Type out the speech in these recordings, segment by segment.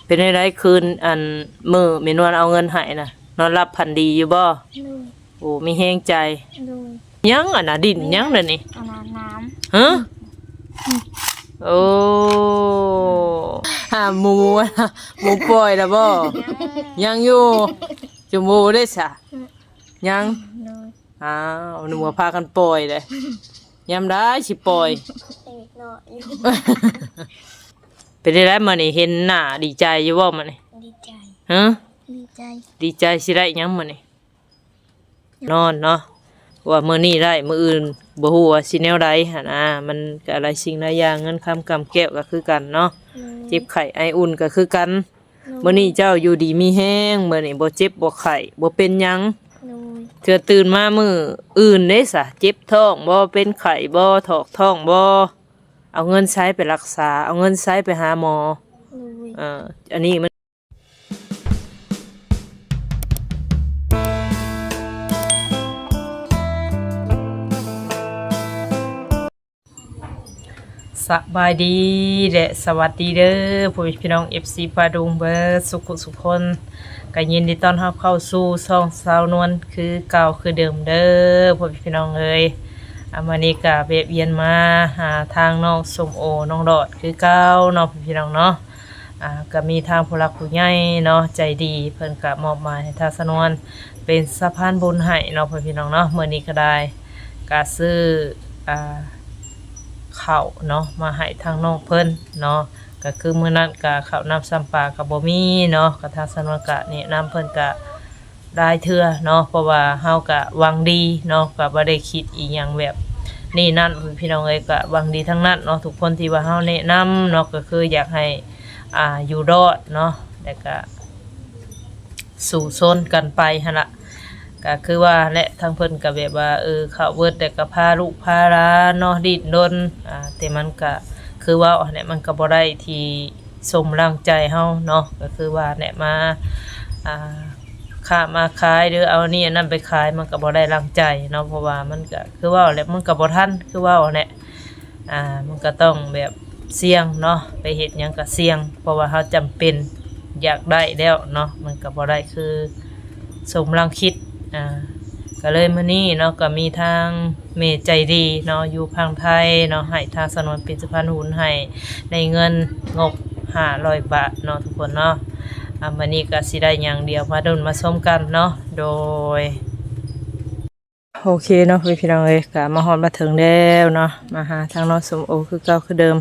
ເປັນຈັ່ງໃດຄືນ ອັນ ມື້ແມ່ນວນເອົາເງິນໃຫ້ນະ ນອນຫຼັບຝັນດີຢູ່ບໍ່? ໂດຍ. ໂອ້ ມີແຮງໃຈ. ໂດຍ. ຫຍັງອັນນ່າ ດິນຫຍັງນະນີ້? ອັນນ່າ ນ້ຳ. ຮະ? ໂອ້ ຫາໝູ ໝູປ່ອຍລະບໍ່? ຍັງຢູ່. ຈະໝູເດ້ສະ? ຍັງ. ໂດຍ. ອ້າວ ນຶກວ່າພາກັນປ່ອຍເດ້ ຍາມໃດຊິປ່ອຍ? ເດັກນ້ອຍຢູ່. ເປັນຈັ່ງໃດມື້ນີ້ ເຫັນໜ້າດີໃຈຢູ່ບໍ່ມື້ນີ້? ດີໃຈ. ຮະ? ດີໃຈ. ດີໃຈຊິໄດ້ຫຍັງມື້ນີ້? ນອນເນາະ ເພາະວ່າມື້ນີ້ໄດ້ ມື້ອື່ນບໍ່ຮູ້ວ່າຊິແນວໃດຫັ້ນນະ. ມັນກະຫຼາຍສິ່ງຫຼາຍຢ່າງ ເງິນຄຳກຳແກ້ວກະຄືກັນເນາະ. ໂດຍ. ເຈັບໄຂ້ໄອອຸ່ນກະຄືກັນ. ໂດຍ. ມື້ນີ້ເຈົ້າຢູ່ດີມີແຮງ ມື້ນີ້ບໍ່ເຈັບບໍ່ໄຂ້ ບໍ່ເປັນຫຍັງ. ໂດຍ. ເທື່ອຕື່ນມາມື້ອື່ນເດ້ສະ ເຈັບທ້ອງບໍ່ ເປັນໄຂ້ບໍ່ ຖອກທ້ອງບໍ່ ເອົາເງິນໃສໄປລັກສາ ເອົາເງິນໃສໄປຫາໝໍ? ໂດຍ. ເອີ ອັນນີ້ມັນ ສະບາຍດີ ແລະ ສະຫວັດດີເດີ ພໍ່ແມ່ພີ່ນ້ອງ ເອັຟຊີ ຟ້າດຸງ ເບິດສຸກສຸກຄົນ. ກະຍິນດີຕ້ອນຮັບເຂົ້າສູ່ຊ່ອງສາວນວນຄືເກົ່າຄືເດີມເດີ ພໍ່ແມ່ພີ່ນ້ອງເອີຍ. ອາ ມື້ນີ້ກະແວະວຽນມາຫາທາງນ້ອງສົ້ມໂອ ນ້ອງຫຼອດຄືເກົ່າເນາະ ພີ່ນ້ອງເນາະ. ອາ ກະມີທາງຜູ້ຫຼັກຜູ້ໃຫຍ່ເນາະ ໃຈດີ ເພິ່ນກະມອບໝາຍໃຫ້ທາງສາວນວນເປັນສະພານບຸນໃຫ້ເນາະ ພໍ່ແມ່ພີ່ນ້ອງເນາະ. ມື້ນີ້ກະໄດ້ ກະຊື້ ອາ ເຂົ້າເນາະ ມາໃຫ້ທາງນ້ອງເພິ່ນເນາະ. ກະຄືມື້ນັ້ນກະເຂົ້ານ້ຳຊຳປາກະບໍ່ມີເນາະ ກະທາງສາວນວນກະແນະນຳເພິ່ນກະຫຼາຍເທື່ອເນາະ ເພາະວ່າເຮົາກະຫວັງດີເນາະ ກະບໍ່ໄດ້ຄິດອີ່ຫຍັງແບບນີ້ນັ້ນ ພີ່ນ້ອງເອີຍ. ກະຫວັງດີທັງນັ້ນເນາະ ທຸກຄົນທີ່ວ່າເຮົາແນະນຳເນາະ ກະຄືຢາກໃຫ້ ອາ ຢູ່ລອດເນາະ ແລ້ວກະ ສູ້ຊົນກັນໄປຫັ້ນລະ. ກະຄືວ່າແຫຼະ ທາງເພິ່ນກະແບບວ່າ ເອີ ເຂົ້າເບິດ ແລ້ວກະພາລູກພາຫຼານເນາະ ດີ້ນລົນ ອາ ແຕ່ມັນກະຄືເວົ້າຫັ້ນແຫຼະ ມັນກະບໍ່ໄດ້ທີ່ສົມດັ່ງໃຈເຮົາເນາະ. ກະຄືວ່າແຫຼະ ມາ ອາ ຄ້າມາຂາຍ ຫຼື ເອົາອັນນີ້ອັນນັ້ນໄປຂາຍ ມັນກະບໍ່ໄດ້ດັ່ງໃຈເນາະ ເພາະວ່າມັນກະຄືເວົ້າແຫຼະ ມັນກະບໍ່ທັນ ຄືເວົ້າຫັ້ນແຫຼະ. ອາ ມັນກະຕ້ອງແບບສ່ຽງເນາະ ໄປເຮັດຫຍັງກະສ່ຽງ ເພາະວ່າເຮົາຈຳເປັນຢາກໄດ້ແລ້ວເນາະ ມັນກະບໍ່ໄດ້ຄືສົມດັ່ງຄິດ. ອາ ກະເລີຍມື້ນີ້ເນາະ ກະມີທາງແມ່ໃຈດີເນາະ ຢູ່ຝັ່ງໄທເນາະ ໃຫ້ທາງສາວນວນເປັນສະພານບຸນໃຫ້ ໃນເງິນງົບຫ້າຮ້ອຍບາດເນາະ ທຸກຄົນເນາະ. ອາ ມື້ນີ້ກະຊິໄດ້ຫຍັງ ດຽວມາລຸ້ນມາຊົມກັນເນາະ. ໂດຍ. ໂອເຄເນາະ ພີ່ນ້ອງເອີຍ ກະມາຮອດມາເຖິງແລ້ວເນາະ ມາຫາທາງນ້ອງສົ້ມໂອຄືເກົ່າຄືເດີມ.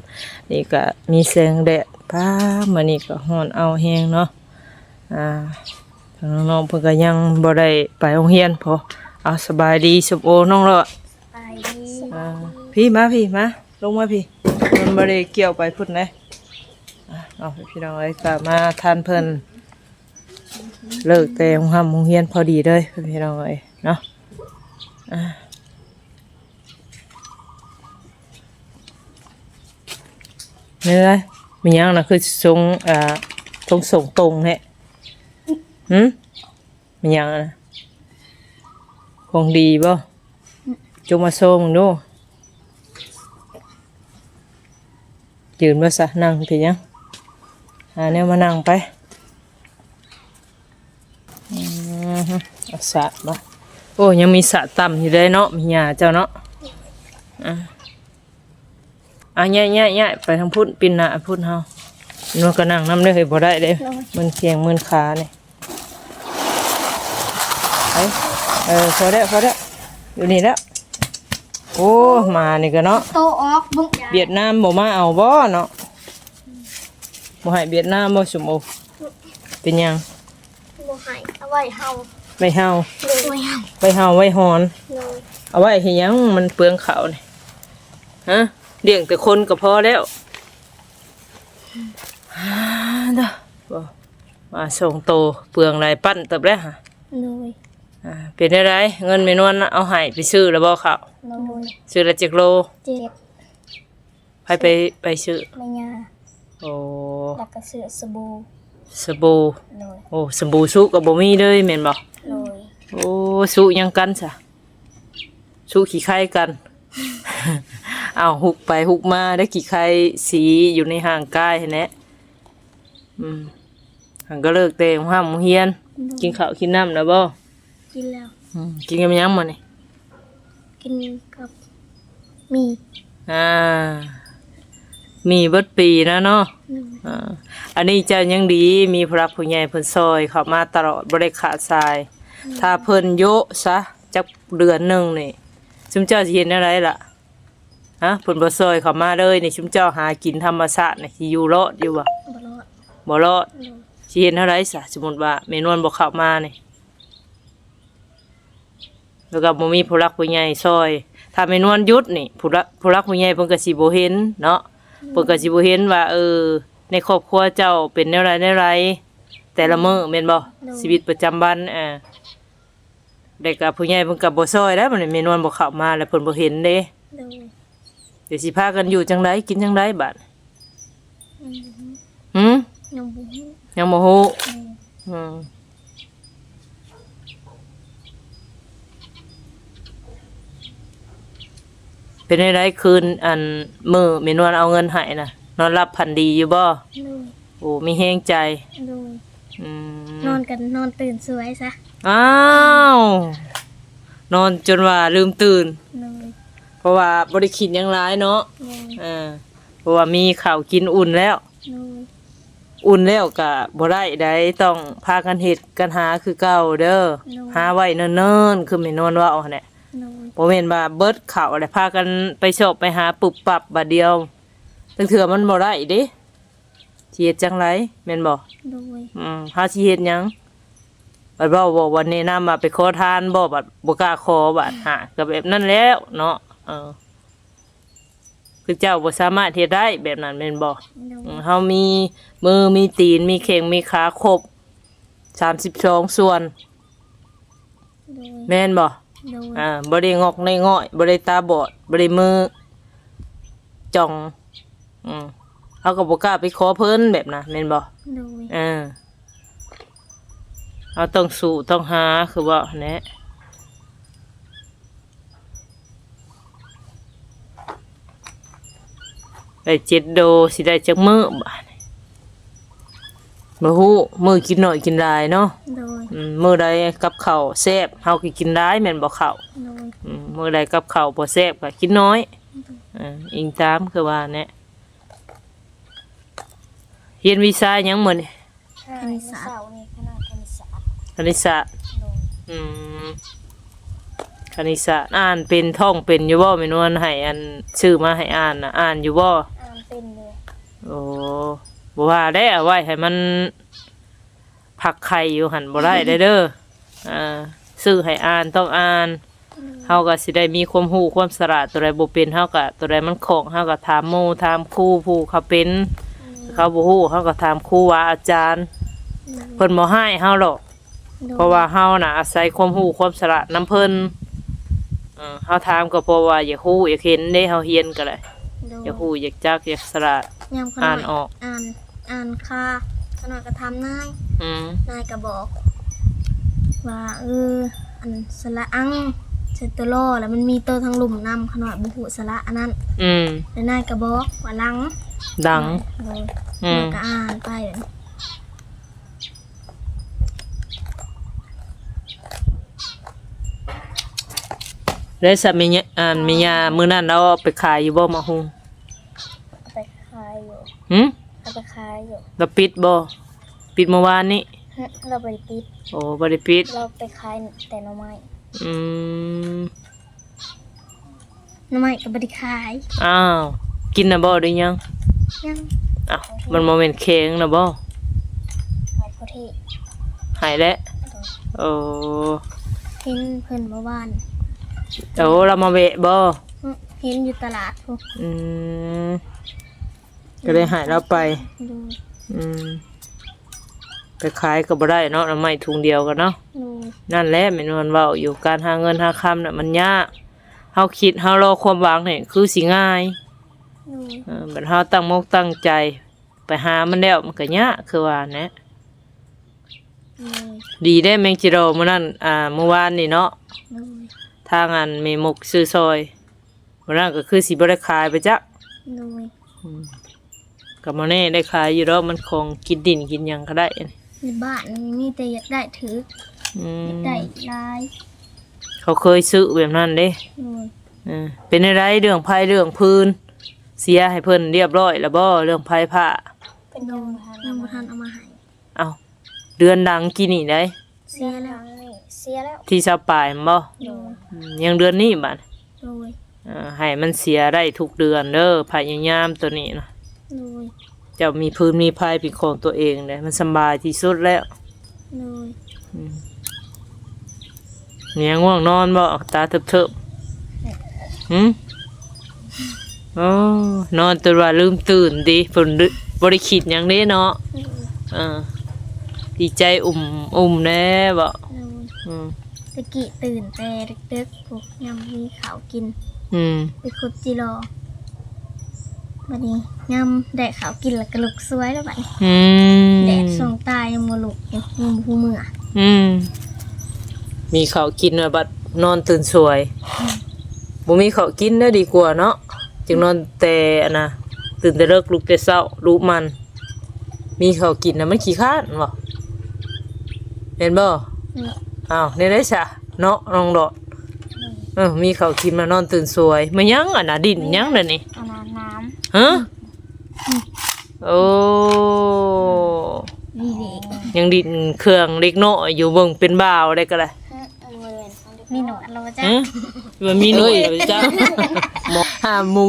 ນີ້ກະມີແສງແດດ ປ້າ ມື້ນີ້ກະຮ້ອນອ້າວແຮງເນາະ. ອາ ທາງນ້ອງເພິ່ນກະຍັງບໍ່ໄດ້ໄປໂຮງຮຽນພໍ. ເອົາ ສະບາຍດີ ສົ້ມໂອ ນ້ອງຫຼອດ. ສະບາຍດີ. ອາ ພີ່ມາ ພີ່ມາ ລົງມາ ພີ່ ມັນບໍ່ໄດ້ກ່ຽວໄປພຸ້ນເດ້. ອາ ເນາະ ພີ່ນ້ອງເອີຍ ກະມາທັນເພິ່ນ ເລີກແຕ່ໂຮງຮ່ຳໂຮງຮຽນພໍດີເລີຍ ພີ່ນ້ອງເອີຍເນາະ. ອາ ເອີ ມີຫຍັງນະ ຄືຊົງ ອ່າ ຊົງ ຊົງຕົງແທ້? ຫື? ມີຫຍັງນະ? ຂອງດີບໍ່? ຈົ່ງມາໂຊເບິ່ງດູ. ຢືນບໍ່ຊະ ນັ່ງເປັນຫຍັງ? ຫາແນວມານັ່ງໄປ. ອືມ ເອົາສາດບໍ່? ໂອ້ ຍັງມີສາດຕ່ຳຢູ່ເດ້ເນາະ ມີຫຍ້າເຈົ້າເນາະ. ອ່າ ອ່າ ຍ້າຍໆໆ ໄປທາງພຸ້ນ ປິ່ນໜ້າພຸ້ນເຮົາ. ມັນກໍນັ່ງນຳເດ້ເຮີ້ຍ ບໍ່ໄດ້ເດ້ ໂອ້ຍ ມຶນແຂ້ງມຶນຂານີ້. ໄປ ເອີ ພໍແລ້ວ ພໍແລ້ວ ຢູ່ນີ້ແລ້ວ. ໂອ້ ໝານີ້ກໍເນາະ ໂຕອອກເບິ່ງ ຫວຽດນາມບໍ່ມາເອົາບໍ່ເນາະ? ບໍ່ໃຫ້ຫວຽດນາມບໍ່ ສົມໂອ? ເປັນຫຍັງ? ບໍ່ໃຫ້ ເອົາໄວ້ເຮົາ ໄວ້ເຮົາ ໂດຍ ໄວ້ເຮົາ ໄວ້ເຮົາ ໄວ້ຫອນ ໂດຍ ເອົາໄວ້ເຮັດຫຍັງ? ມັນເປືອງເຂົ້ານີ້ ຮະ? ລ້ຽງແຕ່ຄົນກໍພໍແລ້ວ. ມາສອງໂຕ ເປືອງຫຼາຍ ປັ້ນເຕີບແລ້ວຫະ. ໂດຍ. ອ່າ ເປັນແນວໃດ ເງິນແມ່ນວນເອົາໃຫ້ໄປຊື້ແລ້ວບໍ່ເຂົ້າ? ໂດຍ. ຊື້ລະຈັກໂລ? ເຈັດ. ໃຜໄປ ໄປຊື້? ແມ່ຍ່າ. ໂອ້ ແລ້ວກໍຊື້ສະບູ ສະບູ. ໂດຍ. ໂອ້ ສະບູຊຸກໍບໍ່ມີເລີຍແມ່ນບໍ່? ໂດຍ. ໂອ້ ຊຸຫຍັງກັນຊະ? ຊຸຂີ້ໄຄກັນ. ອ້າວ ຮຸກໄປຮຸກມາໄດ້ຂີ້ໄຄສີຢູ່ໃນຮ່າງກາຍຫັ້ນແຫຼະ. ອືມ ກໍເລີກແຕ່ໂຮງຮ່ຳໂຮງຮຽນ. ໂດຍ. ກິນເຂົ້າກິນນ້ຳແລ້ວບໍ່? ກິນແລ້ວ. ອືມ ກິນກັບຫຍັງມື້ນີ້? ກິນກັບໝີ່. ອ່າ ໝີ່ເບິດປີນະເນາະ. ໂດຍ. ອ່າ ອັນນີ້ເຈົ້າຍັງດີ ມີຜູ້ຫຼັກຜູ້ໃຫຍ່ເພິ່ນຊ່ອຍເຂົ້າມາຕະຫຼອດ ບໍ່ໄດ້ຂາດສາຍ. ໂດຍ. ຖ້າເພິ່ນໂຍະຊະຈັກເດືອນໜຶ່ງນີ້ ຊຸມເຈົ້າຊິເຮັດແນວໃດລະ? ຮະ ເພິ່ນບໍ່ຊ່ອຍເຂົ້າມາເລີຍນີ້ ຊຸມເຈົ້າຫາກິນທຳມະຊາດນີ້ ຊິຢູ່ລອດຢູ່ບໍ່? ບໍ່ລອດ. ບໍ່ລອດ. ໂດຍ. ຊິເຮັດແນວໃດຊະ? ສົມມຸດວ່າແມ່ນວນບໍ່ເຂົ້າມານີ້ ແລ້ວກໍບໍ່ມີຜູ້ຫຼັກຜູ້ໃຫຍ່ຊ່ອຍ. ຖ້າແມ່ນວນຢຸດນີ້ ຜູ້ຫຼັກ ຜູ້ຫຼັກຜູ້ໃຫຍ່ເພິ່ນກໍຊິບໍ່ເຫັນເນາະ. ໂດຍ. ເພິ່ນກໍຊິບໍ່ເຫັນວ່າ ເອີ ໃນຄອບຄົວເຈົ້າເປັນແນວໃດແນວໃດ ແຕ່ລະມື້ແມ່ນບໍ່? ໂດຍ. ຊີວິດປະຈຳວັນ ອ່າ ແລ້ວກໍຜູ້ໃຫຍ່ເພິ່ນກໍບໍ່ຊ່ອຍແລ້ວ ບັດນີ້ແມ່ນວນບໍ່ເຂົ້າມາແລ້ວ ເພິ່ນບໍ່ເຫັນເດ້. ໂດຍ. ດຽວຊິພາກັນຢູ່ຈັ່ງໃດ ກິນຈັ່ງໃດບາດ? ຍັງບໍ່ຮູ້. ຫື? ຍັງບໍ່ຮູ້. ຍັງບໍ່ຮູ້. ໂດຍ. ອືມ ເປັນຈັ່ງໃດຄືນ ອັນ ມື້ແມ່ນວນເອົາເງິນໃຫ້ນະ ນອນຫຼັບຝັນດີຢູ່ບໍ່? ໂດຍ. ໂອ້ ມີແຮງໃຈ. ໂດຍ. ອືມ ນອນກັນ ນອນຕື່ນສວຍຊະ. ອ້າວ ນອນຈົນວ່າລືມຕື່ນ. ໂດຍ. ເພາະວ່າບໍ່ໄດ້ຄິດຫຍັງຫຼາຍເນາະ. ໂດຍ. ເອີ ເພາະວ່າມີເຂົ້າກິນອຸ່ນແລ້ວ. ໂດຍ. ອຸ່ນແລ້ວກະບໍ່ໄດ້ໃດ ຕ້ອງພາກັນເຮັດກັນຫາຄືເກົ່າເດີ. ໂດຍ. ຫາໄວ້ເນີນໆ ຄືແມ່ນວນເວົ້າຫັ້ນແຫຼະ. ໂດຍ. ບໍ່ແມ່ນວ່າເບິດເຂົ້າແລ້ວພາກັນໄປຊອກໄປຫາປຸບປັບບາດດຽວ ລາງເທື່ອມັນບໍ່ໄດ້ເດ້. ຊິເຮັດຈັ່ງໃດແມ່ນບໍ່? ໂດຍ. ອືມ ເຮົາຊິເຮັດຫຍັງ? ບັດເວົ້າ ເວົ້າ ວ່າແນະນຳວ່າໄປຂໍທານບໍ່? ບັດບໍ່ກ້າຂໍ ບັດຫາ ກໍແບບນັ້ນແລ້ວເນາະ. ເອີ ຄືເຈົ້າບໍ່ສາມາດເຮັດໄດ້ແບບນັ້ນແມ່ນບໍ່? ໂດຍ. ອືມ ເຮົາມີມືມີຕີນ ມີແຂ້ງມີຂາຄົບ ສາມສິບສອງສ່ວນ. ໂດຍ. ແມ່ນບໍ່? ໂດຍ. ອ່າ ບໍ່ໄດ້ງອກໄດ້ງ່ອຍ ບໍ່ໄດ້ຕາບອດ ບໍ່ໄດ້ມືຈ່ອງ. ອືມ ເຮົາກໍບໍ່ກ້າໄປຂໍເພິ່ນແບບນະ ແມ່ນບໍ່? ໂດຍ. ເອີ ເຮົາຕ້ອງສູ້ຕ້ອງຫາ ຄືເວົ້າຫັ້ນແຫຼະ. ໄດ້ເຈັດໂດ ຊິໄດ້ຈັກມື້ບາດນີ້? ບໍ່ຮູ້ ມື້ກິນໜ້ອຍກິນຫຼາຍເນາະ. ໂດຍ. ອືມ ມື້ໃດກັບເຂົ້າແຊບ ເຮົາກໍກິນຫຼາຍແມ່ນບໍ່ເຂົ້າ? ໂດຍ. ອືມ ມື້ໃດກັບເຂົ້າບໍ່ແຊບກໍກິນໜ້ອຍ. ໂດຍ. ເອີ ອີງຕາມຄືວ່າແຫຼະ. ຮຽນວິຊາຫຍັງມື້ນີ້? ຄະນິດສາດ. ເຊົ້ານີ້ຄະນະຄະນິດສາດ. ຄະນິດສາດ. ໂດຍ. ອືມ ຄະນິດສາດ ອ່ານເປັນ ທ່ອງເປັນຢູ່ບໍ່? ແມ່ນວນໃຫ້ ອັນ ຊື້ມາໃຫ້ອ່ານນະ ອ່ານຢູ່ບໍ່? ອ່ານເປັນຢູ່. ໂອ້ ບໍ່ວ່າແດ່ ເອົາໄວ້ໃຫ້ມັນພັກໄຂ່ຢູ່ຫັ້ນ ບໍ່ໄດ້ເດ້. ອ່າ ຊື້ໃຫ້ອ່ານ ຕ້ອງອ່ານ. ໂດຍ. ເຮົາກໍຊິໄດ້ມີຄວາມຮູ້ຄວາມສະຫຼາດ ຕົວໃດບໍ່ເປັນເຮົາກໍ ຕົວໃດມັນຂ້ອງເຮົາກໍຖາມໝູ່ຖາມຄູ ຜູ້ເຂົາເປັນ. ໂດຍ. ເຂົາບໍ່ຮູ້ເຮົາກໍຖາມຄູບາອາຈານ. ໂດຍ. ເພິ່ນບໍ່ຮ້າຍເຮົາດອກ. ໂດຍ. ເພາະວ່າເຮົານະອາໄສຄວາມຮູ້ຄວາມສະຫຼາດນຳເພິ່ນ. ເອີ ເຮົາຖາມກໍເພາະວ່າຢາກຮູ້ຢາກເຫັນເດ້ ເຮົາຮຽນກໍໄດ້. ໂດຍ. ຢາກຮູ້ຢາກຈັກຢາກສະຫຼາດ ຍາມຂະນ້ອຍອ່ານອອກ ອ່ານ ອ່ານຄ່າ ຂະນ້ອຍກໍຖາມນາຍ. ອືມ ນາຍກໍບອກວ່າ ເອີ ອັນ ສະຫຼະອັງ ໃສ່ໂຕລໍ ແລ້ວມັນມີໂຕທາງລຸ່ມນຳ ຂະນ້ອຍບໍ່ຮູ້ສະຫຼະອັນນັ້ນ. ອືມ ແລ້ວນາຍກໍບອກວ່າຫຼັງ ຫຼັງ. ໂດຍ. ອືມ ແລ້ວກໍອ່ານໄປ. ແລ້ວສາມີ ອັນ ແມ່ຍ່າມື້ນັ້ນລາວເອົາໄປຂາຍຢູ່ບໍ່ ໝາກຫຸ່ງ? ເອົາໄປຂາຍຢູ່. ຫື? ເອົາໄປຂາຍຢູ່. ລາວປິດບໍ່? ປິດມື້ວານນີ້? ຫຶ ລາວບໍ່ໄດ້ປິດ. ໂອ້ ບໍ່ໄດ້ປິດ. ລາວໄປຂາຍແຕ່ໜໍ່ໄມ້. ອືມ ໜໍ່ໄມ້ກໍບໍ່ໄດ້ຂາຍ. ອ້າວ ກິນນະບໍ່ ຫຼືຍັງ? ຍັງ. ອ້າວ ມັນບໍ່ແມ່ນແຂງນະບໍ່? ໃຫ້ພໍເທ ໃຫ້ແຫຼະ. ໂດຍ. ໂອ້ ເຫັນເພິ່ນມື້ວານ. ໂອ້ ລາວມາແວະບໍ່? ຫຶ ເຫັນຢູ່ຕະຫຼາດພຸ້ນ. ອືມ ກໍເລີຍໃຫ້ລາວໄປ. ໂດຍ. ອືມ ໄປຂາຍກໍບໍ່ໄດ້ເນາະ ໜໍ່ໄມ້ຖົງດຽວກັນເນາະ. ໂດຍ. ນັ້ນແຫຼະ ແມ່ນວນເວົ້າຢູ່ ການຫາເງິນຫາຄຳນະມັນຍາກ. ເຮົາຄິດເຮົາລໍຄວາມຫວັງນີ້ຄືຊິງ່າຍ. ໂດຍ. ເອີ ບັດເຮົາຕັ້ງມົກຕັ້ງໃຈໄປຫາມັນແລ້ວ ມັນກໍຍາກຄືວ່າແຫຼະ. ໂດຍ. ດີເດ້ແມງຈີໂດມື້ນັ້ນ ອ່າ ມື້ວານນີ້ເນາະ. ໂດຍ. ທາງອັນແມ່ມົກຊື້ຊ່ອຍ ມື້ນັ້ນກໍຄືຊິບໍ່ໄດ້ຂາຍໄປຈັກ. ໂດຍ. ອືມ ກໍບໍ່ແນ່ໄດ້ຂາຍຢູ່ດອກ ມັນຂອງກິນດິນກິນຫຍັງກໍໄດ້. ໃນບ້ານນີ້ມີແຕ່ຢາກໄດ້ຖືກ ອືມ ຢາກໄດ້ຫຼາຍ ເຂົາເຄີຍຊື້ແບບນັ້ນເດ້. ໂດຍ ເອີ ເປັນແນວໃດເລື່ອງໄພເລື່ອງຟືນ ເສຍໃຫ້ເພິ່ນລຽບຮ້ອຍແລ້ວບໍ່ ເລື່ອງໄຟຟ້າ? ເພິ່ນຍັງບໍ່ທັນ ຍັງບໍ່ທັນເອົາມາໃຫ້. ເອົ້າ ເດືອນຫຼັງກີ້ນີ້ໃດ໋ ເສຍແລ້ວ ເສຍແລ້ວ ທີຊາວປາຍແມ່ນບໍ່? ໂດຍ ອືມ ຍັງເດືອນນີ້ບາດ. ໂດຍ ເອີ ໃຫ້ມັນເສຍໄດ້ທຸກເດືອນເດີ ພະຍາຍາມໂຕນີ້ນະ. ໂດຍ ເຈົ້າມີຟືນມີໄຟເປັນຂອງຕົວເອງເດ້ ມັນສຳບາຍທີ່ສຸດແລ້ວ. ໂດຍ ອືມ ມີຫຍັງ ງ່ວງນອນບໍ່? ຕາເທີບໆ ຫື? ໂອ້ ນອນຈົນວ່າລືມຕື່ນຕິ ເພິ່ນບໍ່ໄດ້ຄິດຫຍັງເດ້ເນາະ. ໂດຍ ເອີ ດີໃຈອຸ້ມ ອຸ້ມແດ່ບໍ? ໂດຍ ອືມ ແຕ່ກີ້ຕື່ນແຕ່ເດິກໆ ໂອ້ ຍາມມີເຂົ້າກິນ ອືມ ໄປຂຸດຈິລໍ ບັດນີ້ຍາມໄດ້ເຂົ້າກິນແລ້ວກໍລຸກສວຍແລ້ວບັດນີ້. ອືມ ແດດສ່ອງຕາຍັງບໍ່ລຸກຢູ່ ຍັງບໍ່ຮູ້ເມືອ. ອືມ ມີເຂົ້າກິນແລ້ວບັດນອນຕື່ນສວຍ. ອືມ ບໍ່ມີເຂົ້າກິນແລ້ວດີກວ່າເນາະ ຈຶ່ງນອນແຕ່ອັນນະ ຕື່ນແຕ່ເດິກລຸກແຕ່ເຊົ້າ ດຸໝັ່ນ. ມີເຂົ້າກິນນະມັນຂີ້ຄ້ານບໍ ແມ່ນບໍ່? ແມ່ນ. ອ້າວ ແນວໃດຊະເນາະ ນ້ອງດອດ? ແມ່ນ. ເອີ ມີເຂົ້າກິນມານອນຕື່ນສວຍ ມາຫຍັງອັນນະ ດິ້ນຫຍັງລະນີ້? ອັນນັ້ນນ້ຳ ຮະ? ໂອ້ ນີ້ເດ ຍັງດິ້ນເຄື່ອງເດັກນ້ອຍຢູ່ ເບິ່ງເປັນບ່າວໄດ້ກໍໄດ້. ຮະ? ມີໜວດແລ້ວບໍ່ຈັກ? ຮະ? ວ່າມີໜວດແລ້ວບໍ່ຈັກ? ຫາໝູ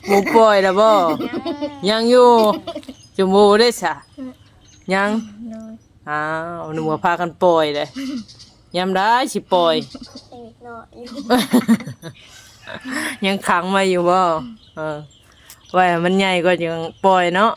ໝູປ່ອຍແລ້ວບໍ່? ຍັງ ຍັງຢູ່. ຈະໝູໄດ້ຊະ? ຮະ? ຍັງ? ໂດຍ. ອ້າວ ນຶກວ່າພາກັນປ່ອຍເດ້ ຍາມໃດຊິປ່ອຍ? ຍັງເດັກນ້ອຍຢູ່ ຍັງຂັງໄວ້ຢູ່ບໍ່? ເອີ ໄວ້ໃຫ້ມັນໃຫຍ່ກ່ອນຈຶ່ງປ່ອຍເນາະ.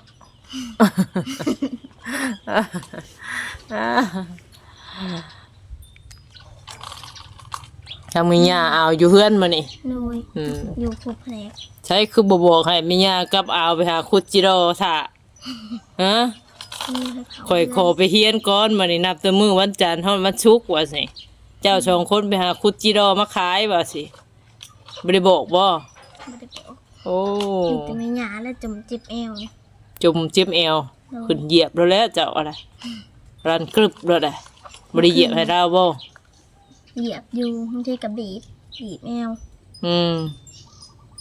ທາງແມ່ຍ່າເອົາຢູ່ເຮືອນມື້ນີ້? ໂດຍ. ອືມ ຢູ່ຄົບແຂກ. ໃສຄືບໍ່ບອກໃຫ້ແມ່ຍ່າກັບອາວໄປຫາຂຸດຈິລໍຖ້າ? ຮະ? ອືມ ຂ້ອຍຂໍໄປຮຽນກ່ອນ ບາດນີ້ນັບແຕ່ມື້ວັນຈັນຮອດວັນສຸກວ່າຊີ້ ເຈົ້າສອງຄົນໄປຫາຂຸດຈິລໍມາຂາຍວ່າຊີ້ ບໍ່ໄດ້ບອກບໍ່? ບໍ່ໄດ້ບອກ. ໂອ້ ມີແຕ່ແມ່ຍ່າແຫຼະຈົມເຈັບແອວ ຈົມເຈັບແອວ. ໂດຍ. ຂຶ້ນຢຽບແລ້ວແຫຼະເຈົ້າອະໄລ ລັນກຶບແລ້ວແຫຼະ ບໍ່ໄດ້ຢຽບໃຫ້ລາວບໍ່? ຢຽບຢູ່ ບາງທີກໍບີບ ບີບແອວ. ອືມ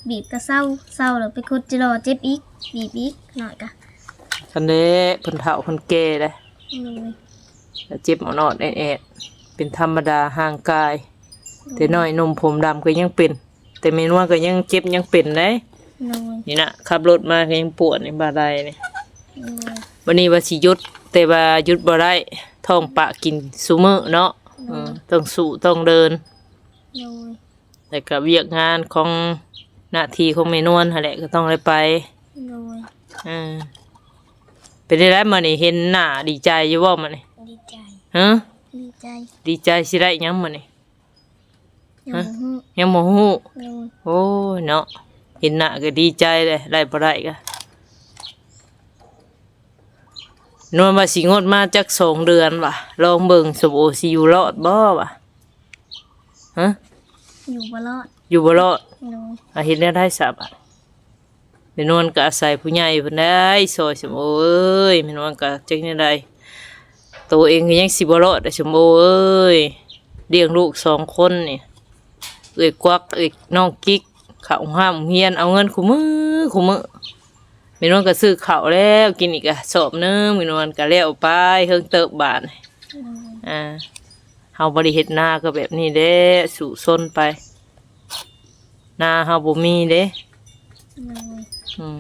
ບີບກໍເຊົາ ເຊົາແລ້ວໄປຂຸດຈິລໍເຈັບອີກ ບີບອີກໜ້ອຍກະ ຄັນແລ້ວເພິ່ນເຖົ້າເພິ່ນແກ່ແລ້ວ. ໂດຍ. ກໍເຈັບອອດໆແອດໆ ເປັນທຳມະດາຮ່າງກາຍ. ໂດຍ. ແຕ່ນ້ອຍໜຸ່ມຜົມດຳກໍຍັງເປັນ ແຕ່ແມ່ນວນກໍຍັງເຈັບຍັງເປັນເດ້. ໂດຍ. ນີ້ນະ ຂັບລົດມາກໍຍັງປວດນີ້ ບ່າໄຫຼ່ນີ້. ໂດຍ. ວັນນີ້ວ່າຊິຢຸດ ແຕ່ວ່າຢຸດບໍ່ໄດ້ ທ້ອງປະກິນຊຸມື້ເນາະ. ໂດຍ. ເອີ ຕ້ອງສູ້ຕ້ອງເດີນ. ໂດຍ. ແລ້ວກໍວຽກງານຂອງໜ້າທີ່ຂອງແມ່ນວນຫັ້ນແຫຼະ ກໍຕ້ອງໄດ້ໄປ. ໂດຍ. ເອີ ເປັນໄດ້ໃດມື້ນີ້ ເຫັນໜ້າດີໃຈຢູ່ບໍ່ມື້ນີ້? ດີໃຈ. ຮະ? ດີໃຈ. ດີໃຈຊິໄດ້ຫຍັງມື້ນີ້? ຍັງບໍ່ຮູ້. ຮະ? ຍັງບໍ່ຮູ້. ໂດຍ. ໂອ້ຍເນາະ ເຫັນໜ້າກໍດີໃຈແຫຼະ ໄດ້ບໍ່ໄດ້ກໍ ນວນວ່າຊິງົດມາຈັກສອງເດືອນວ່າ ລອງເບິ່ງສົມໂອຊິຢູ່ລອດບໍ່ວ່າ. ຮະ? ຢູ່ບໍ່ລອດ. ຢູ່ບໍ່ລອດ. ໂດຍ. ອາ ເຮັດແນວໃດຊະບາດ? ແມ່ນວນກໍອາໄສຜູ້ໃຫຍ່ເພິ່ນໄດ້ຊ່ອຍສົມໂອເອີຍ. ແມ່ນວນກໍຈັກແນວໃດ ໂຕເອງກໍຍັງຊິບໍ່ລອດໄດ໋ສົມໂອເອີຍ. ລ້ຽງລູກສອງຄົນນີ້ ເອື້ອຍກວັກ ເອື້ອຍ ນ້ອງກິກ ເຂົ້າໂຮງຮຽນ ເອົາເງິນຄູ່ມື້ ຄູ່ມື້. ແມ່ນວນກໍຊື້ເຂົ້າແລ້ວ ກິນອີກກະສອບໜຶ່ງ ແມ່ນວນກໍແລ້ວໄປ ເຮິງເຕີບບາດນີ້. ອືມ. ອ່າ ເຮົາບໍ່ໄດ້ເຮັດນາກໍແບບນີ້ແຫຼະ ສູ້ຊົນໄປ ນາເຮົາບໍ່ມີເດ້. ໂດຍ. ອືມ.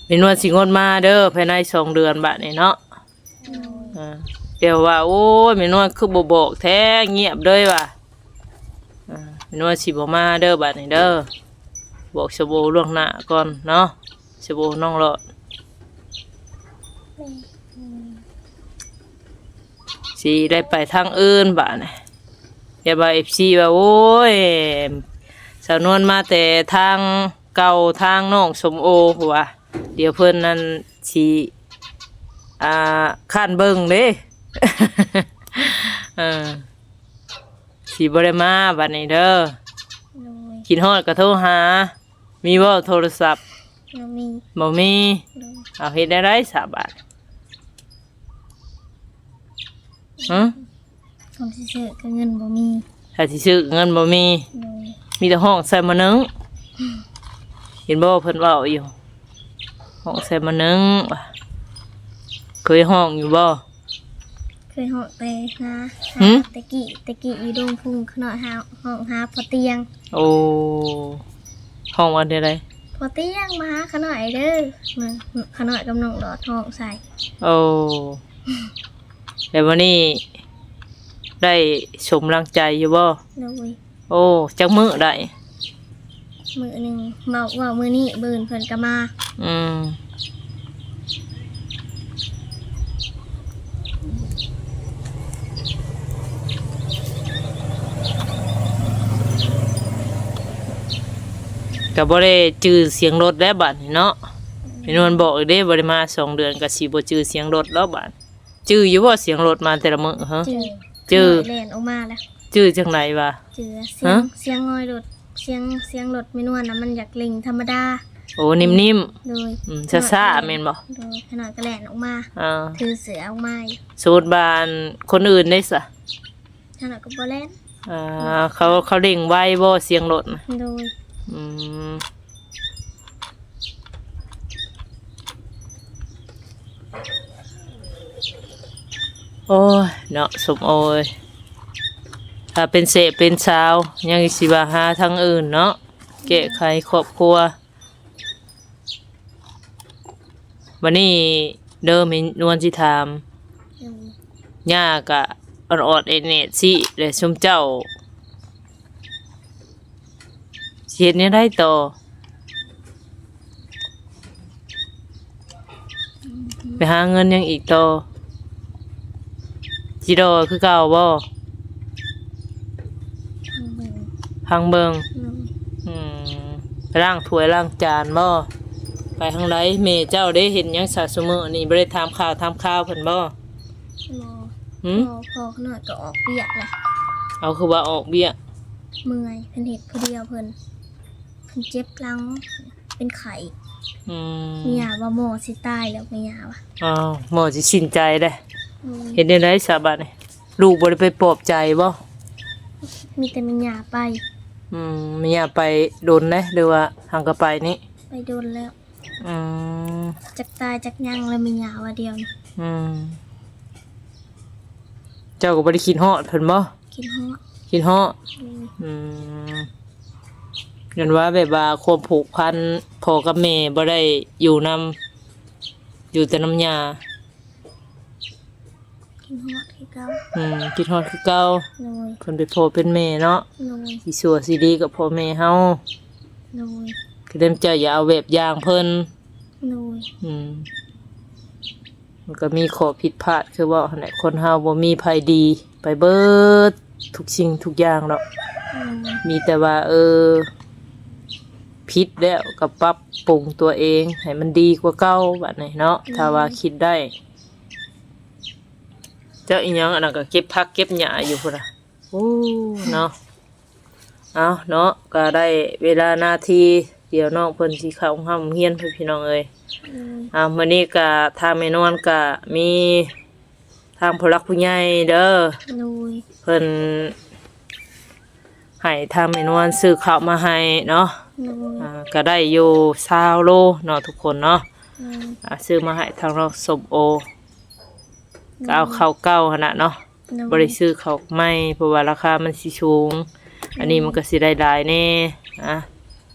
ແມ່ນວນຊິງົດມາເດີ ພາຍໃນສອງເດືອນບາດນີ້ເນາະ. ໂດຍ. ອ່າ ແຕ່ວ່າ ໂອ້ຍ ແມ່ນວນຄືບໍ່ບອກແທ້ ງຽບເລີຍວ່າ. ອ່າ ແມ່ນວນຊິບໍ່ມາເດີບາດນີ້ເດີ ບອກສະໂບລ່ວງໜ້າກ່ອນເນາະ ສະໂບນ້ອງຫຼອດ. ຊິໄດ້ໄປທາງອື່ນບາດນີ້ ຢ່າວ່າເອັຟຊີວ່າ ໂອ້ຍ ສາວນວນມາແຕ່ທາງເກົ່າ ທາງນ້ອງສົມໂອ ວ່າ ດຽວເພິ່ນນັ້ນຊິ ອ່າ ຄ້ານເບິ່ງເດ້. ເອີ ຊິບໍ່ໄດ້ມາບາດນີ້ເດີ. ໂດຍ. ຄິດຮອດກໍໂທຫາ. ມີບໍ່ໂທລະສັບ? ບໍ່ມີ. ບໍ່ມີ. ໂດຍ. ເອົາ ເຮັດແນວໃດຊະບາດ? ຮະ? ຄຳຊິຊື້ກໍເງິນບໍ່ມີ ຖ້າຊິຊື້ກໍເງິນບໍ່ມີ ໂດຍ ມີແຕ່ຮ້ອງໃສ່ໝໍ້ໜຶ້ງ ເຫັນບໍ່ເພິ່ນເວົ້າຢູ່ ຮ້ອງໃສ່ໝໍ້ໜຶ້ງວ່າ ເຄີຍຮ້ອງຢູ່ບໍ່? ເຄີຍຮ້ອງແຕ່ຫາ ຫື? ຫາແຕ່ກີ້ ແຕ່ກີ້ຢູ່ດົງພຸງ ຂະນ້ອຍຫາ ຮ້ອງຫາພໍ່ຕຽງ ໂອ້ ຮ້ອງວ່າແນວໃດ? ພໍ່ຕຽງມາຫາຂະນ້ອຍເດີ ມາ ຂະນ້ອຍກັບນ້ອງຫຼອດຮ້ອງໃສ່ ໂອ້ ແລ້ວວັນນີ້ໄດ້ສົມດັ່ງໃຈຢູ່ບໍ່? ໂດຍ ໂອ້ ຈັກມື້ໄດ້? ມື້ໜຶ່ງ ເວົ້າ ເວົ້າມື້ນີ້ ມື້ອື່ນເພິ່ນກໍມາ ອືມ ກໍບໍ່ໄດ້ຈື່ສຽງລົດແລ້ວບາດນີ້ເນາະ ແມ່ນວນບອກອີກເດ້ ບໍ່ໄດ້ມາສອງເດືອນ ກໍຊິບໍ່ຈື່ສຽງລົດແລ້ວບາດ ຈື່ຢູ່ບໍ່ສຽງລົດມາແຕ່ລະມື້? ຮະ ຈື່ ຈື່ ແລ່ນອອກມາແລ້ວ ຈື່ຈັ່ງໃດວະ? ຈື່ສຽງ ຮະ? ສຽງງອຍລົດ ສຽງ ສຽງລົດແມ່ນວນນະ ມັນຢາກເລັ່ງທຳມະດາ ໂອ້ ນິ້ມໆ ໂດຍ ອືມ ຊ້າໆ ແມ່ນບໍ່? ໂດຍ ຂະນ້ອຍກໍແລ່ນອອກມາ ອ່າ ຖືເສື້ອອອກມາ ສົມມຸດວ່າອັນຄົນອື່ນເດ້ຊະ? ຂະນ້ອຍກໍບໍ່ແລ່ນ ອ່າ ເຂົາ ເຂົາເລັ່ງໄວບໍ່ສຽງລົດນະ? ໂດຍ ອືມ ໂອ້ຍເນາະ ສົມໂອເອີຍ ຖ້າເປັນເສບເປັນສາວ ຍັງຊິວ່າຫາທາງອື່ນເນາະ ແກ້ໄຂຄອບຄົວ ບັດນີ້ເດີ ແມ່ນວນຊິຖາມ ອືມ ຍ່າກະອອດໆແອດໆຊິ ແລະ ຊຸມເຈົ້າ ຊິເຮັດແນວໃດຕໍ່? ໄປຫາເງິນຫຍັງອີກຕໍ່? ຊິລໍຄືເກົ່າບໍ່? ພັງເບິ່ງ ພັງເບິ່ງ ອືມ ອືມ ໄປລ້າງຖ້ວຍລ້າງຈານບໍ່? ໄປທາງໃດ? ແມ່ເຈົ້າເດ້ ເຮັດຫຍັງຊະຊຸມື້ນີ້? ບໍ່ໄດ້ຖາມຂ່າວຖາມຄາວເພິ່ນບໍ່? ບໍ່ ຫື? ພໍ່ ພໍ່ຂະນ້ອຍກໍອອກວຽກແຫຼະ. ເອົາ ຄືວ່າອອກວຽກ? ເມື່ອຍ ເພິ່ນເຮັດຜູ້ດຽວ ເພິ່ນ ເພິ່ນເຈັບຫຼັງ ເປັນໄຂ້. ອືມ ແມ່ຍ່າວ່າໝໍຊິຕາຍແລ້ວ ແມ່ຍ່າວ່າ. ອ້າວ ໝໍຊິສິ້ນໃຈເດ້. ອືມ ເຮັດແນວໃດຊະບາດນີ້? ລູກບໍ່ໄດ້ໄປປອບໃຈບໍ່? ມີແຕ່ແມ່ຍ່າໄປ. ອືມ ແມ່ຍ່າໄປດົນແລ້ວ ຫຼືວ່າຫາກະໄປນີ້? ໄປດົນແລ້ວ. ອືມ ຈັກຕາຍຈັກຫຍັງແລ້ວ ແມ່ຍ່າວ່າດຽວນີ້. ອືມ ເຈົ້າກໍບໍ່ໄດ້ຄິດຮອດເພິ່ນບໍ່? ຄິດຮອດ ຄິດຮອດ. ອືມ ອືມ ຍ້ອນວ່າແບບວ່າຄວາມຜູກພັນພໍ່ກັບແມ່ບໍ່ໄດ້ຢູ່ນຳ ຢູ່ແຕ່ນຳຍ່າ. ຄິດຮອດຄືເກົ່າ. ອືມ ຄິດຮອດຄືເກົ່າ. ໂດຍ ເພິ່ນເປັນພໍ່ເປັນແມ່ເນາະ. ໂດຍ ຊິຊົ່ວຊິດີກັບພໍ່ແມ່ເຮົາ. ໂດຍ ຄືເດີມເຈົ້າຢ່າເອົາແບບຢ່າງເພິ່ນ. ໂດຍ ອືມ ມັນກໍມີຂໍ້ຜິດພາດ ຄືເວົ້າຫັ້ນແຫຼະ ຄົນເຮົາບໍ່ມີໃຜດີໄປເບິດທຸກສິ່ງທຸກຢ່າງດອກ. ໂດຍ ມີແຕ່ວ່າ ເອີ ຜິດແລ້ວກໍປັບປຸງຕົວເອງໃຫ້ມັນດີກວ່າເກົ່າ ບາດນີ້ເນາະ. ໂດຍ ຖ້າວ່າຄິດໄດ້. ເຈົ້າອີ່ຫຍັງ ອັນນັ້ນກໍເກັບຜັກເກັບຫຍ້າຢູ່ພຸ້ນນະ. ໂອ້ ເນາະ ເອົາເນາະ ກໍໄດ້ເວລານາທີ ດຽວນ້ອງເພິ່ນຊິເຂົ້າໂຮງຮຽນພຸ້ນ ພີ່ນ້ອງເອີຍ. ອືມ ອ່າ ມື້ນີ້ກໍທາງແມ່ນວນກໍມີທາງຜູ້ຫຼັກຜູ້ໃຫຍ່ເດີ. ໂດຍ ເພິ່ນໃຫ້ທາງແມ່ນວນຊື້ເຂົ້າມາໃຫ້ເນາະ. ໂດຍ ອ່າ ກໍໄດ້ຢູ່ຊາວໂລເນາະ ທຸກຄົນເນາະ. ອືມ ອ່າ ຊື້ມາໃຫ້ທາງນ້ອງສົມໂອ. ໂດຍ ກໍເອົາເຂົ້າເກົ່າຫັ້ນນະເນາະ. ໂດຍ ບໍ່ໄດ້ຊື້ເຂົ້າໃໝ່ ເພາະວ່າລາຄາມັນຊິສູງ. ໂດຍ ອັນນີ້ມັນກໍຊິໄດ້ຫຼາຍແດ່. ອ່ະ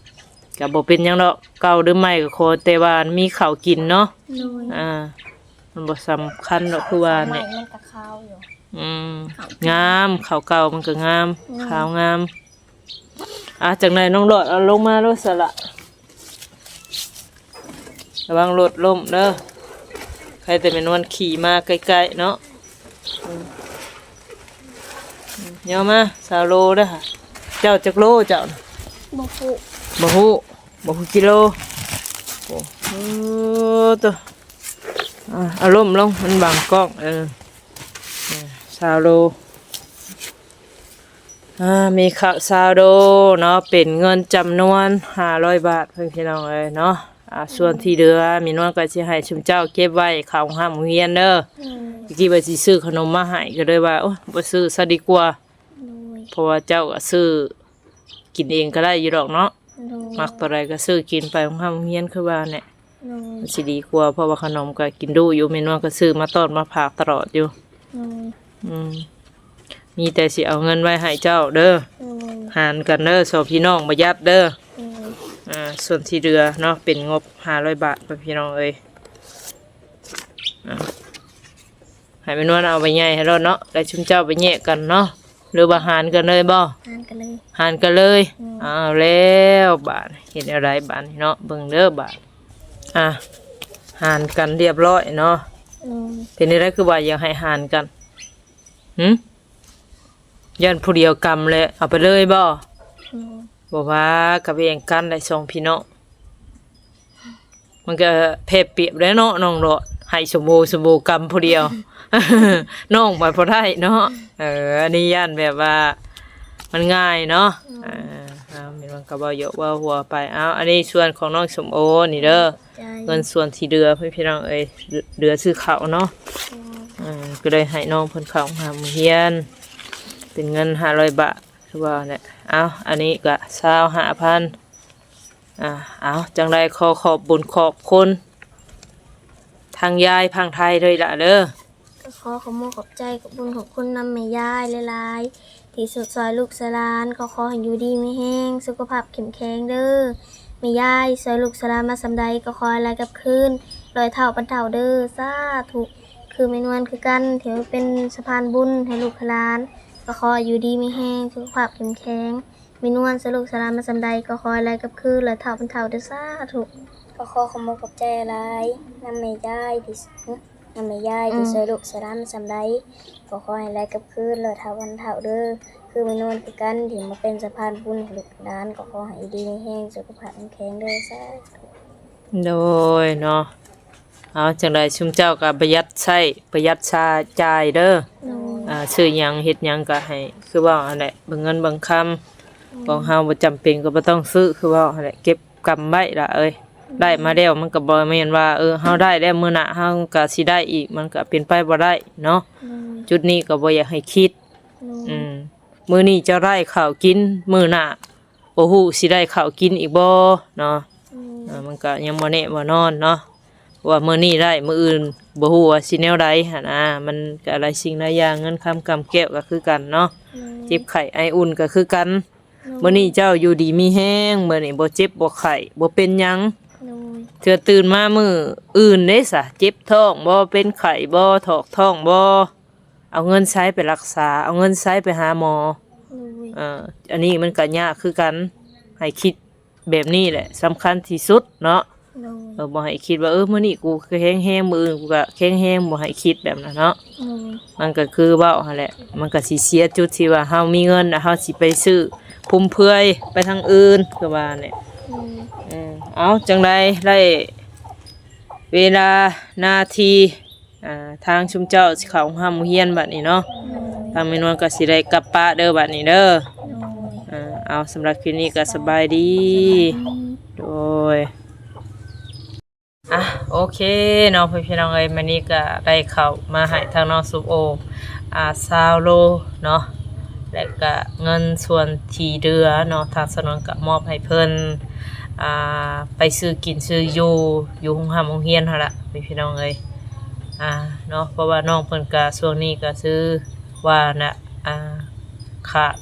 ກໍບໍ່ເປັນຫຍັງດອກ ເກົ່າຫຼືໃໝ່ກໍຂໍແຕ່ວ່າມີເຂົ້າກິນເນາະ. ໂດຍ ອ່າ ມັນບໍ່ສຳຄັນດອກ ຄືວ່າແຫຼະ. ເຂົ້າໃໝ່ມັນກໍຄາວຢູ່. ອືມ ເຂົ້າກິນ ງາມ ເຂົ້າເກົ່າມັນກໍງາມ. ໂດຍ ຂາວງາມ. ອ່ະ ຈັ່ງໃດນ້ອງຫຼອດ ເອົາລົງມາໂລດຊະລະ. ລະວັງລົດລົ້ມເດີ. ໃຜແຕ່ແມ່ນວນຂີ່ມາໃກ້ໆເນາະ. ອືມ ອືມ ຍ່ອມາ ຊາວໂລເດີ. ເຈົ້າຈັກໂລເຈົ້ານະ? ບໍ່ຮູ້ ບໍ່ຮູ້ ບໍ່ຮູ້ກິໂລ. ໂອ້ ເອີ ໂຕ ອ່າ ເອົາລົ້ມລົງ ມັນບັງກ້ອງ. ເອີ ເອີ ຊາວໂລ. ອ່າ ມີເຂົ້າຊາວໂລເນາະ ເປັນເງິນຈຳນວນຫ້າຮ້ອຍບາດ ເພື່ອນພີ່ນ້ອງເອີຍເນາະ. ອ່າ ສ່ວນທີ່ເຫຼືອແມ່ນວນກໍຊິໃຫ້ຊຸມເຈົ້າເກັບໄວ້ເຂົ້າໂຮງຮຽນໂຮງຮຽນເດີ. ໂດຍ. ຕະກີ້ວ່າຊິຊື້ຂະໜົມມາໃຫ້ ກໍເລີຍວ່າ ໂອ້ຍ ບໍ່ຊື້ຊະດີກວ່າ. ໂດຍ. ເພາະວ່າເຈົ້າກໍຊື້ກິນເອງກໍໄດ້ຢູ່ດອກເນາະ. ໂດຍ. ມັກຕົວໃດກໍຊື້ກິນໄປໂຮງຮຽນໂຮງຮຽນ ຄືວ່າແຫຼະ. ໂດຍ. ມັນຊິດີກວ່າ ເພາະວ່າຂະໜົມກໍກິນດຸຢູ່ ແມ່ນວນກໍຊື້ມາຕ້ອນມາຝາກຕະຫຼອດຢູ່. ໂດຍ. ອືມ ມີແຕ່ຊິເອົາເງິນໄວ້ໃຫ້ເຈົ້າເດີ. ໂດຍ. ຫານກັນເດີ ສອງພີ່ນ້ອງ ປະຢັດເດີ. ໂດຍ. ອ່າ ສ່ວນທີ່ເຫຼືອເນາະ ເປັນງົບຫ້າຮ້ອຍບາດ ພີ່ນ້ອງເອີຍ. ອ່າ ໃຫ້ແມ່ນວນເອົາໃບໃຫຍ່ໃຫ້ໂລດເນາະ ແລ້ວຊຸມເຈົ້າໄປແຍກກັນເນາະ ຫຼືວ່າຫານກັນເລີຍບໍ່? ຫານກັນເລີຍ. ຫານກັນເລີຍ. ອືມ. ເອົາແລ້ວບາດ ເຮັດແນວໃດບາດນີ້ເນາະ ເບິ່ງເດີບາດ. ອ່າ ຫານກັນຮຽບຮ້ອຍເນາະ. ອືມ. ເປັນແນວໃດຄືວ່າຢາກໃຫ້ຫານກັນ? ຫື? ຢ້ານຜູ້ດຽວກຳແລ້ວເອົາໄປເລີຍບໍ່? ອືມ. ບໍ່ວ່າ ກະແບ່ງກັນໄດ້ສອງພີ່ນ້ອງ ມັນກະແພບປຽບແຫຼະເນາະ ນ້ອງຫຼອດ ໃຫ້ສົມໂອສົມໂອກຳຜູ້ດຽວ ນ້ອງໄປບໍ່ໄດ້ເນາະ. ເອີ ອັນນີ້ຢ້ານແບບວ່າມັນງ່າຍເນາະ. ອືມ. ເອີ ເອົາ ແມ່ນວ່າກໍເວົ້າຢອກເວົ້າຫົວໄປ. ເອົາ ອັນນີ້ສ່ວນຂອງນ້ອງສົມໂອນີ້ເດີ. ໃຈ ເງິນສ່ວນທີ່ເຫຼືອ ພີ່ນ້ອງເອີຍ ເຫຼືອ ເຫຼືອຊື້ເຂົ້າເນາະ. ອືມ. ເອີ ກໍໄດ້ໃຫ້ນ້ອງເພິ່ນເຂົ້າໂຮງຮຽນ ເປັນເງິນຫ້າຮ້ອຍບາດ ຄືວ່າແຫຼະ. ເອົາ ອັນນີ້ກໍຊາວຫ້າພັນ. ອ່າ ເອົາ ຈັ່ງໃດຂໍຂອບບຸນຂອບຄຸນທາງຍາຍຝັ່ງໄທເດີລະເດີ. ກໍຂໍຂອບມຸກຂອບໃຈ ຂອບບຸນຂອບຄຸນນຳແມ່ຍາຍຫຼາຍໆ ທີ່ຊ່ວຍລູກຊ່ວຍຫຼານ. ກໍຂໍໃຫ້ຢູ່ດີມີແຮງ ສຸຂະພາບເຂັ້ມແຂງເດີ. ແມ່ຍາຍຊ່ວຍລູກຊ່ວຍຫຼານມາສ່ຳໃດ ກໍຂໍໃຫ້ຫຼາຍກັບຄືນຮ້ອຍເທົ່າພັນເທົ່າເດີ ສາທຸ. ຄືແມ່ນວນຄືກັນ ທີ່ມາເປັນສະພານບຸນໃຫ້ລູກໃຫ້ຫຼານ ກໍຂໍໃຫ້ຢູ່ດີມີແຮງ ສຸຂະພາບເຂັ້ມແຂງ. ແມ່ນວນຊ່ວຍລູກຊ່ວຍຫຼານມາສ່ຳໃດ ກໍຂໍໃຫ້ຫຼາຍກັບຄືນຮ້ອຍເທົ່າພັນເທົ່າເດີ ສາທຸ. ກໍຂໍຂອບມຸກຂອບໃຈຫຼາຍນຳແມ່ຍາຍທີ່ ນຳແມ່ຍາຍທີ່ ອືມ ຊ່ວຍລູກຊ່ວຍຫຼານມາສ່ຳໃດ ກໍຂໍໃຫ້ຫຼາຍກັບຄືນຮ້ອຍເທົ່າພັນເທົ່າເດີ. ຄືແມ່ນວນຄືກັນ ທີ່ມາເປັນສະພານບຸນໃຫ້ລູກຫຼານ ກໍຂໍໃຫ້ຢູ່ດີມີແຮງ ສຸຂະພາບແຂງແຂງເດີ ສາທຸ. ໂດຍເນາະ. ເອົາ ຈັ່ງໃດຊຸມເຈົ້າກໍປະຢັດໃຊ້ ປະຢັດຊາຈ່າຍເດີ. ໂດຍ. ອ່າ ຊື້ຫຍັງເຮັດຫຍັງກໍໃຫ້ ຄືເວົ້າຫັ້ນແຫຼະ ເບິ່ງເງິນເບິ່ງຄຳ. ໂດຍ. ຂອງເຮົາບໍ່ຈຳເປັນກໍບໍ່ຕ້ອງຊື້ ຄືເວົ້າຫັ້ນແຫຼະ ເກັບກຳໄວ້ລະເອີຍ. ໂດຍ. ໄດ້ມາແລ້ວມັນກໍບໍ່ແມ່ນວ່າ ເອີ ເຮົາໄດ້ແລ້ວມື້ໜ້າເຮົາກໍຊິໄດ້ອີກ ມັນກໍເປັນໄປບໍ່ໄດ້ເນາະ. ໂດຍ. ຈຸດນີ້ກໍບໍ່ຢາກໃຫ້ຄິດ. ໂດຍ. ອືມ. ມື້ນີ້ເຈົ້າໄດ້ເຂົ້າກິນ ມື້ໜ້າບໍ່ຮູ້ຊິໄດ້ເຂົ້າກິນອີກບໍ່ເນາະ. ອືມ. ເອີ ມັນກໍຍັງບໍ່ແນ່ບໍ່ນອນເນາະ ວ່າມື້ນີ້ໄດ້ ມື້ອື່ນບໍ່ຮູ້ວ່າຊິແນວໃດຫັ້ນນະ. ມັນກໍຫຼາຍສິ່ງຫຼາຍຢ່າງ ເງິນຄຳກຳແກ້ວກໍຄືກັນເນາະ. ໂດຍ. ເຈັບໄຂ້ໄອອຸ່ນກໍຄືກັນ. ໂດຍ. ມື້ນີ້ເຈົ້າຢູ່ດີມີແຮງ ມື້ນີ້ບໍ່ເຈັບບໍ່ໄຂ້ ບໍ່ເປັນຫຍັງ. ໂດຍ. ເທື່ອຕື່ນມາມື້ອື່ນເດ້ສະ ເຈັບທ້ອງບໍ່ ເປັນໄຂ້ບໍ່ ຖອກທ້ອງບໍ່ ເອົາເງິນໃສໄປລັກສາ ເອົາເງິນໃສໄປຫາໝໍ. ໂດຍ. ເອີ ອັນນີ້ມັນກໍຍາກຄືກັນ ໃຫ້ຄິດແບບນີ້ແຫຼະ ສຳຄັນທີ່ສຸດເນາະ. ໂດຍ. ເອີ ບໍ່ໃຫ້ຄິດວ່າ ເອີ ມື້ນີ້ກູແຂງແຮງ ມື້ອື່ນກູກໍແຂງແຮງ ບໍ່ໃຫ້ຄິດແບບນັ້ນເນາະ. ໂດຍ. ມັນກໍຄືເວົ້າຫັ້ນແຫຼະ ມັນກໍຊິເສຍຈຸດທີ່ວ່າເຮົາມີເງິນ ແລ້ວເຮົາຊິໄປຊື້ຟຸມເຟືອຍໄປທາງອື່ນ ຄືວ່າແຫຼະ. ໂດຍ. ເອີ ເອົາ ຈັ່ງໃດໄດ້ເວລານາທີ ອ່າ ທາງຊຸມເຈົ້າຊິເຂົ້າໂຮງຮຽນບັດນີ້ເນາະ. ໂດຍ. ທາງແມ່ນວນກໍຊິໄດ້ກັບປະເດີບັດນີ້ເດີ. ໂດຍ. ອ່າ ເອົາ ສຳລັບຄລິບນີ້ກໍສະບາຍດີ. ສະບາຍດີ. ໂດຍ. ອ່ະ ໂອເຄເນາະ ພີ່ນ້ອງເອີຍ ມື້ນີ້ກໍໄດ້ເຂົ້າມາໃຫ້ທາງນ້ອງສົມໂອ ອ່າ ຊາວໂລເນາະ ແລະກະເງິນສ່ວນທີ່ເຫຼືອເນາະ ທາງສາວນວນກະມອບໃຫ້ເພິ່ນ ອ່າ ໄປຊື້ກິນຊື້ຢູ່ ຢູ່ໂຮງຮ່ຳໂຮງຮຽນຫັ້ນລະ ພີ່ນ້ອງເອີຍ ອ່າ ເນາະ ເພາະວ່ານ້ອງເພິ່ນກະຊ່ວງນີ້ກະຄືວ່ານະ ອ່າ ຂາດ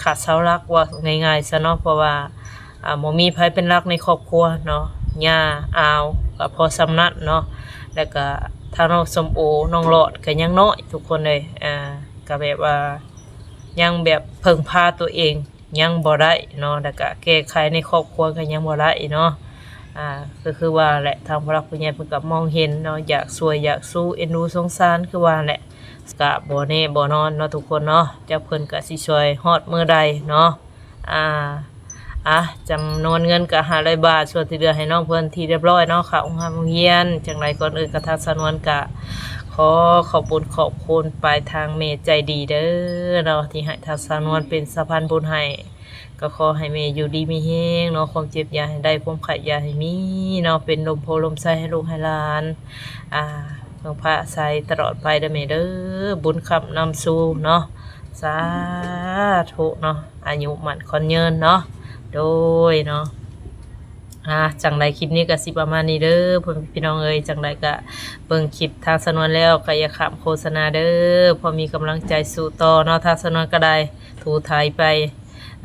ຂາດເສົາຫຼັກ ເວົ້າງ່າຍໆຊະເນາະ ເພາະວ່າ ອ່າ ບໍ່ມີໃຜເປັນຫຼັກໃນຄອບຄົວເນາະ ຍ່າອາວກໍພໍສ່ຳນັ້ນເນາະ ແລ້ວກໍທາງນ້ອງສົ້ມໂອ ນ້ອງຫຼອດກໍຍັງນ້ອຍທຸກຄົນເອີຍ ອ່າ ກໍແບບວ່າຍັງແບບເພິ່ງພາຕົວເອງຍັງບໍ່ໄດ້ເນາະ ແລ້ວກໍແກ້ໄຂໃນຄອບຄົວກໍຍັງບໍ່ໄດ້ເນາະ ອ່າ ກໍຄືວ່າແຫຼະ ທາງຜູ້ຫຼັກຜູ້ໃຫຍ່ເພິ່ນກໍມອງເຫັນເນາະ ຢາກຊ່ວຍຢາກຊູເອັນດູສົງສານ ຄືວ່າແຫຼະ ກໍບໍ່ແນ່ບໍ່ນອນເນາະທຸກຄົນເນາະ ຈັກເພິ່ນກໍຊິຊ່ວຍຮອດມື້ໃດເນາະ ອ່າ ອ່ະ ຈຳນວນເງິນກະຫ້າຮ້ອຍບາດ ສ່ວນທີ່ເຫຼືອໃຫ້ນ້ອງເພິ່ນທີ່ຮຽບຮ້ອຍເນາະ ເຂົ້າໂຮງຮ່ຳໂຮງຮຽນ ຈັ່ງໃດກ່ອນອື່ນກະທາງສາວນວນກະຂໍຂອບບຸນຂອບຄຸນປາຍທາງແມ່ໃຈດີເດີເນາະ ທີ່ໃຫ້ທາງສາວນວນເປັນສະພານບຸນໃຫ້ ກໍຂໍໃຫ້ແມ່ຢູ່ດີມີແຮງເນາະ, ຄວາມເຈັບຢ່າໃຫ້ໄດ້, ຄວາມໄຂ້ຢ່າໃຫ້ມີເນາະ, ເປັນລົມໂພລົມໄຊໃຫ້ລູກໃຫ້ຫຼານ, ອ່າ ເພິ່ງພາອາໄສຕະຫຼອດໄປເດີແມ່ເດີ, ບຸນຄ້ຳນຳສູ່ເນາະ, ສາທຸເນາະ, ອາຍຸໝັ້ນຂວັນຍືນເນາະ, ໂດຍເນາະ. ອ່າ ຈັ່ງໃດຄລິບນີ້ກໍຊິປະມານນີ້ເດີ ພໍ່ແມ່ພີ່ນ້ອງເອີຍ, ຈັ່ງໃດກໍເບິ່ງຄລິບທາງສາວນວນແລ້ວກໍຢ່າຂ້າມໂຄສະນາເດີ, ພໍມີກຳລັງໃຈສູ້ຕໍ່ເນາະ, ທາງສາວນວນກໍໄດ້ ຖູໄຖໄປ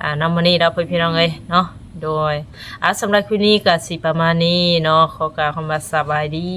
ອ່າ ນຳມື້ນີ້ດອກ ພີ່ນ້ອງເອີຍເນາະ. ໂດຍ ອ່າ ສຳລັບຄລິບນີ້ກໍຊິປະມານນີ້ເນາະ, ຂໍກ່າວຄຳວ່າສະບາຍດີ.